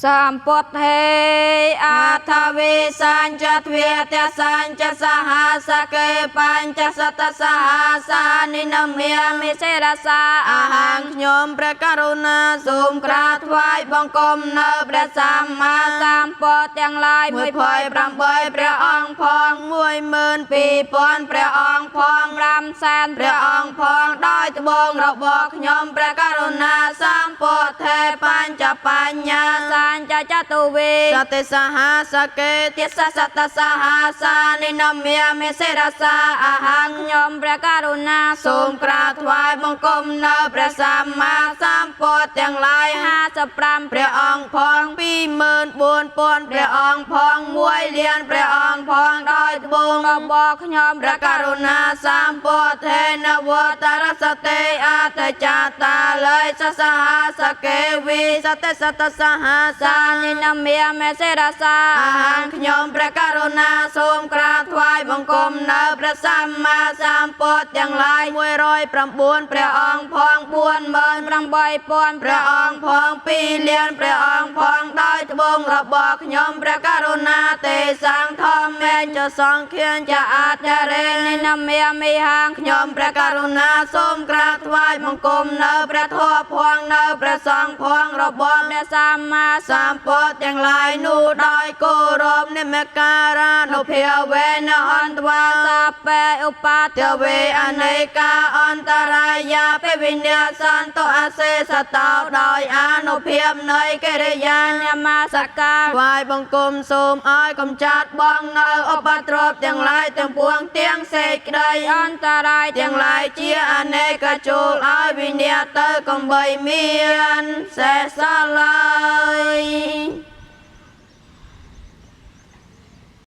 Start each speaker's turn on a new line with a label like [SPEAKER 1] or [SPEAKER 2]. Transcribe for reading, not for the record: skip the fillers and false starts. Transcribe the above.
[SPEAKER 1] សម្ពុទ្ធហេអាថវិសញ្ចទ្វេទសញ្ចសហសកេបញ្ចសតសហសានិនមាមិសេរសាអហង្គ
[SPEAKER 2] ខ្ញុំព្រះករុណាសូមក្រាបថ្វាយបង្គំនៅព្រះសម្មា
[SPEAKER 1] សម្ពុទ្ធទាំងឡាយ
[SPEAKER 2] 128ព្រះអង្គផង12000ព្រះអង្គផង
[SPEAKER 1] 5សែន
[SPEAKER 2] ព្រះអង្គផងដោយត្បូងរបស់ខ្ញុំព្រះករុណាសម្ពុទ្ធេបញ្ចបញ្ញា
[SPEAKER 1] សញ្ចចតុវេ
[SPEAKER 2] សតិសហសកេទិសសតសហសានិនមាមិសិរសាអហង្គ
[SPEAKER 1] ខ្ញុំព្រះករុណា
[SPEAKER 2] សូមក្រាបថ្វាយបង្គំនៅព្រះសម្មាសម្ពុទ្ធទាំងឡាយ
[SPEAKER 1] 55
[SPEAKER 2] ព្រះអង្គផង24000ព្រះអង្គផង1លានព្រះអង្គផងដោយត្បូង
[SPEAKER 1] របស់ខ្ញុំ
[SPEAKER 2] ព្រះករុណាសម្ពុទ្ធេនវតរសតិអតចាតាល័យសសហសកេវិសតិសតសហសា
[SPEAKER 1] សានិនមាមិសេរសា
[SPEAKER 2] អហង្គខ្ញុំព្រះករុណាសូមក្រាបថ្វាយបង្គំនៅព្រះសម្មាសម្ពុទ្ធទាំងឡាយ109ព្រះអង្គផង48000
[SPEAKER 1] 8000
[SPEAKER 2] ព្រះអង្គផង2លានព្រះអង្គផងដោយត្បូងរបស់ខ្ញុំព្រះករុណាទេសង្ឃធម្មេចសង្ឃានចអធរេ
[SPEAKER 1] និនមាមិហាង
[SPEAKER 2] ខ្ញុំព្រះករុណាសូមក្រាបថ្វាយបង្គំនៅព្រះធម៌ផងនៅព្រះសង្ឃផងរបស់
[SPEAKER 1] ព្រះសម្មា
[SPEAKER 2] សម្ពុទ្ធទាំងឡាយនោះដោយគោរពនិមការានុភាវេនហន្តវា
[SPEAKER 1] សពេឧបា
[SPEAKER 2] ទវេអនេកាអន្តរាយាពវិញ្ញាសន្តអសេសតោដោយអានុភាពនៃកិរិយា
[SPEAKER 1] នមាសកា
[SPEAKER 2] ថ្វាយបង្គំសូមឲ្យកំចាត់បងនៅឧបទ្រពទាំងឡាយទាំងពួងទាំងសេចក្តី
[SPEAKER 1] អន្តរាយ
[SPEAKER 2] ទាំងឡាយជាអនេកចូលឲ្យវិនាសទៅកំបីមានសេះសឡើ